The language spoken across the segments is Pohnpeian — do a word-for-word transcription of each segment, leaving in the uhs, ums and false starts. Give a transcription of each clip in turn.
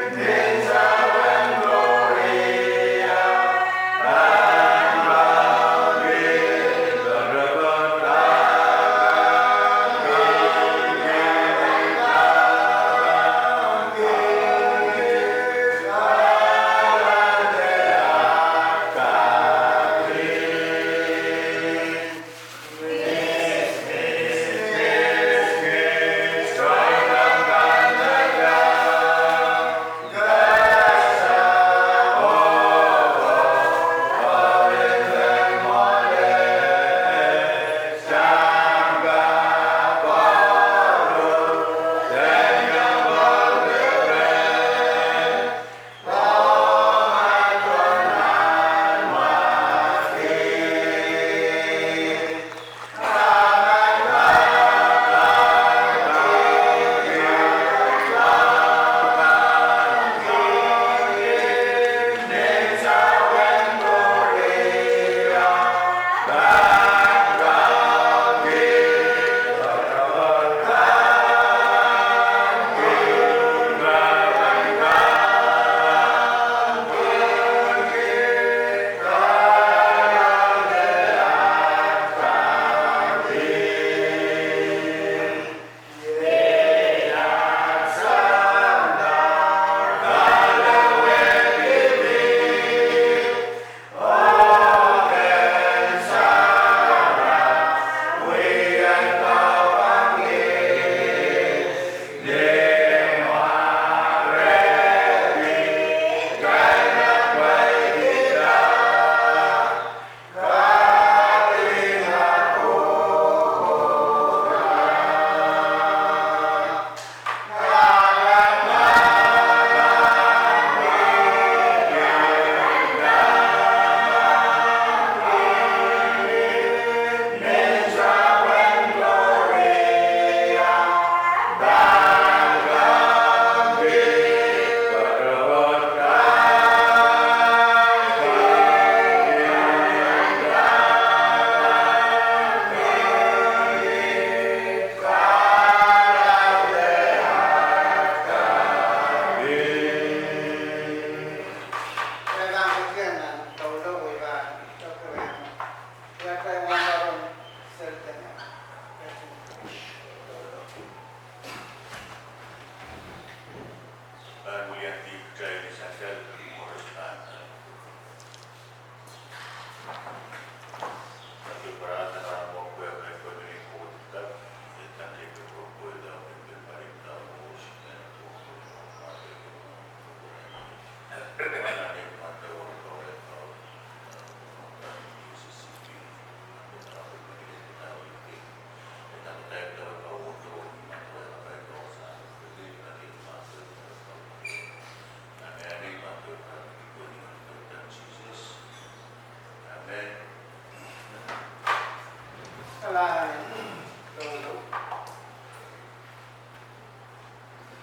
Amen. Amen.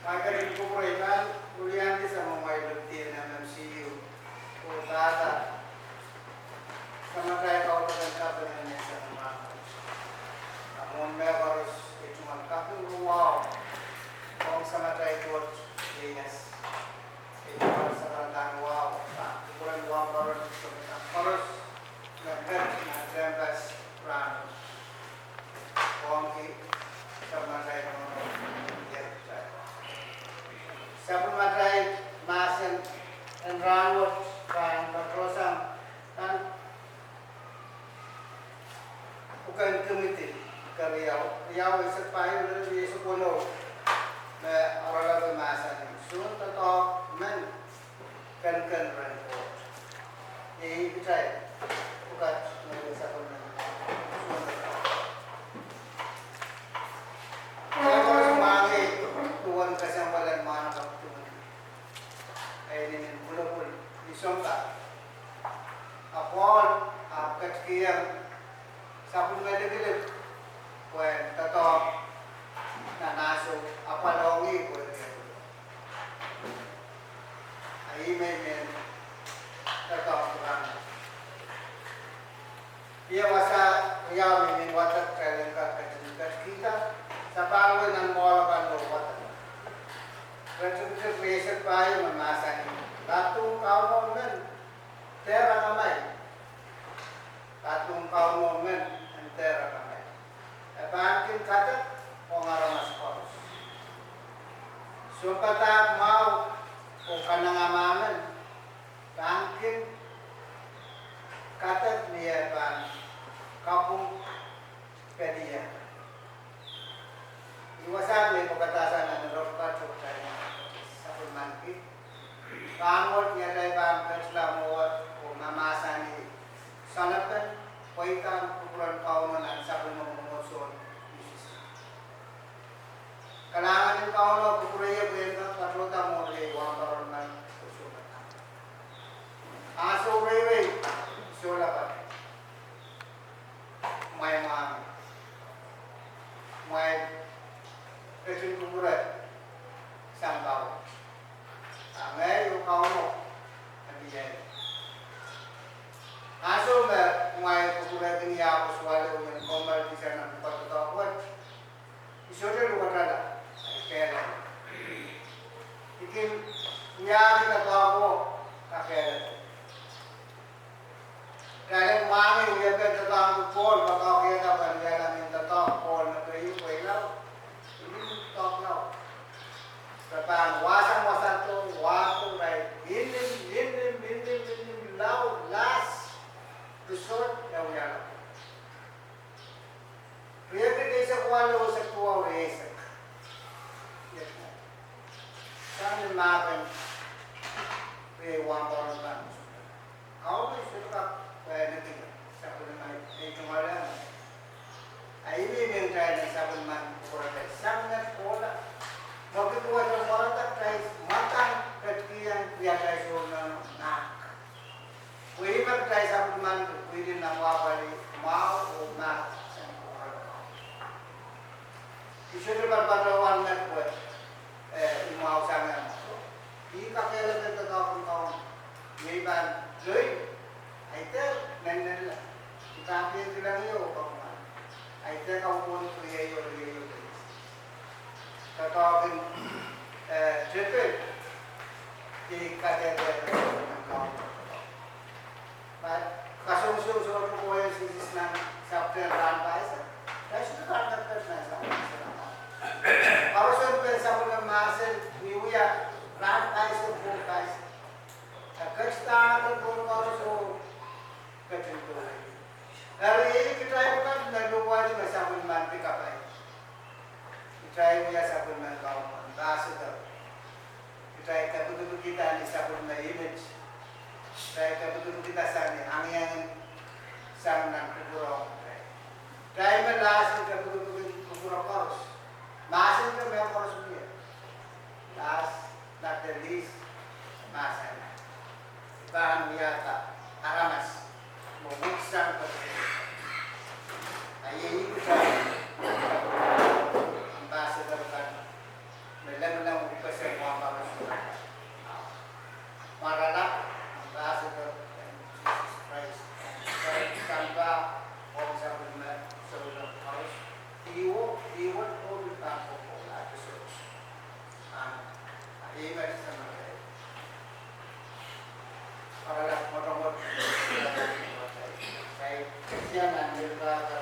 Mwaikeri, kupwurei pahn wiliandi samamwail lukdien M M C U, oh dahda samatail kaudok en kaping en menseng mwahu. A mwohn mehkoaros, kitail tungoal kaping wahu ong samatail Koht Venus. Kitail tungoal sakaradahn wahu, kupwuren wahu koaros, koaros me met nan tehnpas rahnwet. Ong ki sapwellimatail nohno, sapwellimatail, sapwellimatail mahsen en rahnwet pahn patohsang nan Pwuken Timoty keriau, riau, eisek pahieu, ire eisek weneu, me oaralap mahsanih, soun doadoahk men kenken rehn Koht. Iei kitail pwukat me sapwellime. Kitail koaros mwahngih duwen kesempwal en mwahnakapw Timoty. Ehi, ni, ni pwulopwul ni sounpar, a Pohl ahpw ketikihong sapwellime likilik pwehn doadoahk nan ahnsou apwal ong ih pwehki. A ih me I men doadoahngki rahnwet. Mie wasa riau me I men wadek kitail en kak ketin ketikihda sapahl wet nan mwoahl akan oh wadek. Iretikitik rieisek pahieu me mahsanih, Laduhn Kauno men dehr akamai. Laduhn Kauno men en dehr akamai. E pahn kin kadek ong aramas koaros. Sounpadahk mwahu oh kanengamah men pahn kin kadek ni eh pahn kapwung pelian. Ih wasahn me I pahn padahsang nan ire pwukat oh kitail sapwellimaniki. Pahn wet ni atail pahn ketila mwowe oh mahmahsanih salepen pweidahn kupwuren Kauno nan sapwellime mwomwohdiso. Kalahngan en Kauno kupwure pwehn patohda mour en wahnpoaron men. Ahnsou reirei, solahr pahn mwaimwahngi, mwail ketin kupwure sampah wet. A ngehi oh Kauno, a ngehi. Ahnsou me mwail kupwure kin iang koasoia oh men kommoal dihsang nan pwukat doadoahk wet, I sohte luwetala, I kehlail. I kin wiahki doadoahk ko, kakehlail. Kitail en mwahngih wiepen doadoahk en Pohl, doadoahk ieu pahn wiahla mehn doadoahk Pohl me keieu pweila, I kin doadoahk. Re pahn wahsang wasa doh, wahdo, irail inenen, inenen, inenen, inenen, lao, las, result, e wiahla. Riekid eisek walu, eisek duwau, rieisek. Sang ni mahsen, riei wahnpoaron kan. Kauno sohte kak pwehn kin sapwellime ei tungoale. A ih me mehn kitail en sapwellimen kupwuratail sang nan kohla. Mwekid wet pwarada kitail mwadang ketikihong wia kitail souleng nan mahk. Pwe ih me kitail sapwellimen pwihn nan apwapwalih mwahu oh mahk sang kupwuratail. I sohte patohwan met pwe, eh, I mwahu sang eh mwahu. I kakehlail doadoahk en Kauno. Iei pahn loi, ahi dehr nennenla. I pahn pil kilang ie oh pahn mwahn. Ahi dehr kaukon riei oh riei oh riei. Doadoahk en, eh, tepil, I kadehde nan Kauno. But kasongosong sohte kowe Sises nan sapwtehn rahn pahisek. Kitail sohte pahn ketiket nan sapwtehn. Koaros en pahn sapwellime mahsen ni wia rahn pahisek, pwuhng pahisek. A ketiket en pwuhng koaros oh ketin pwuhng. Eri ih kitail pwukat me luwet me sapwellimanki kapai. Kitail wia sapwellimen Kauno, ambassador. Kitail kepikipikihda ni sapwellime image. Kitail kepikipikihda sang ni angiangin sang nan kupwur ong kitail. Kitail me last en kepikipikihda kupwur koaros. Mahsen ke mehkoaros wia. Last, not the least, mahsen. Pahn wiahda aramas me wihk sang kepikipik. A iei ih kitail ambassador kan me lengileng wihkasang wahnpoaron. Pwarala, ambassador en Sises Krais. Kitail sampah ong sapwellime souleng koaros. Ih wet, ih wet oh pil pahn kohkohlahte soh. Ahn, ih me samarai. Pwarala mwotomwot. Kitail, kitail, kitail, kitail,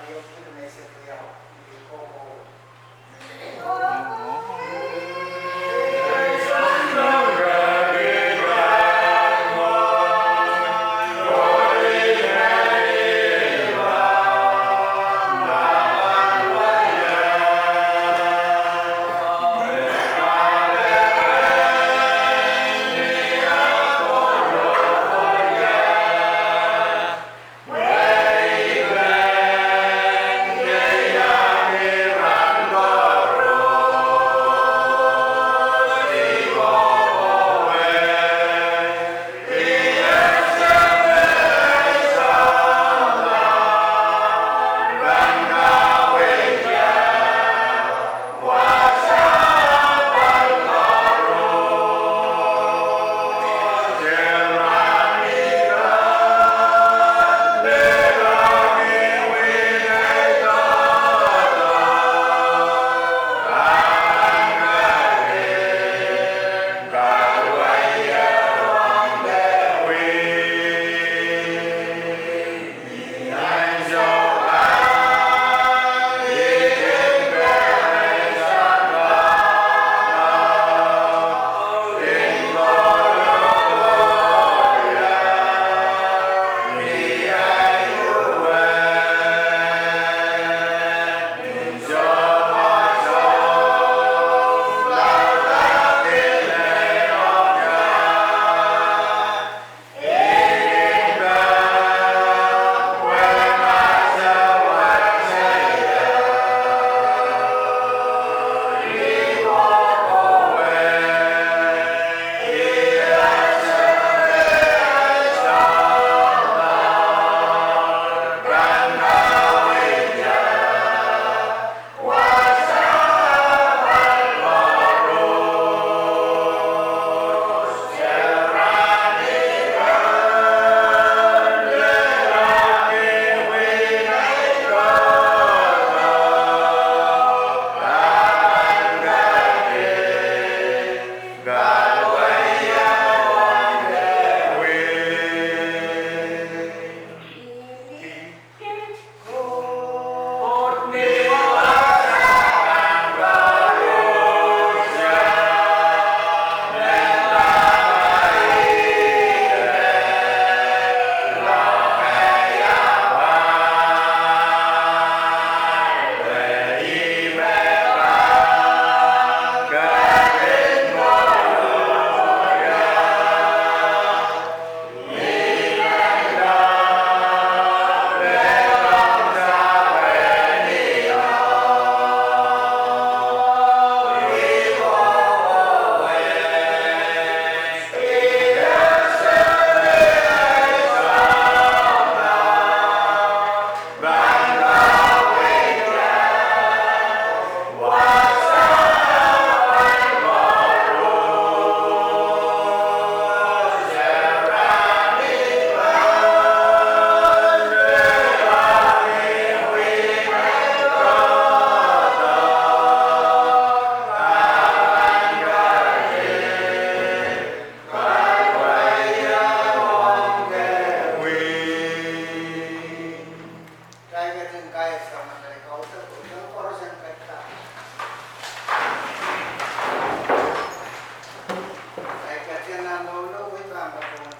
Lohlo wei pahn kak ong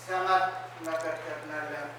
Samat me ketiket nanleng.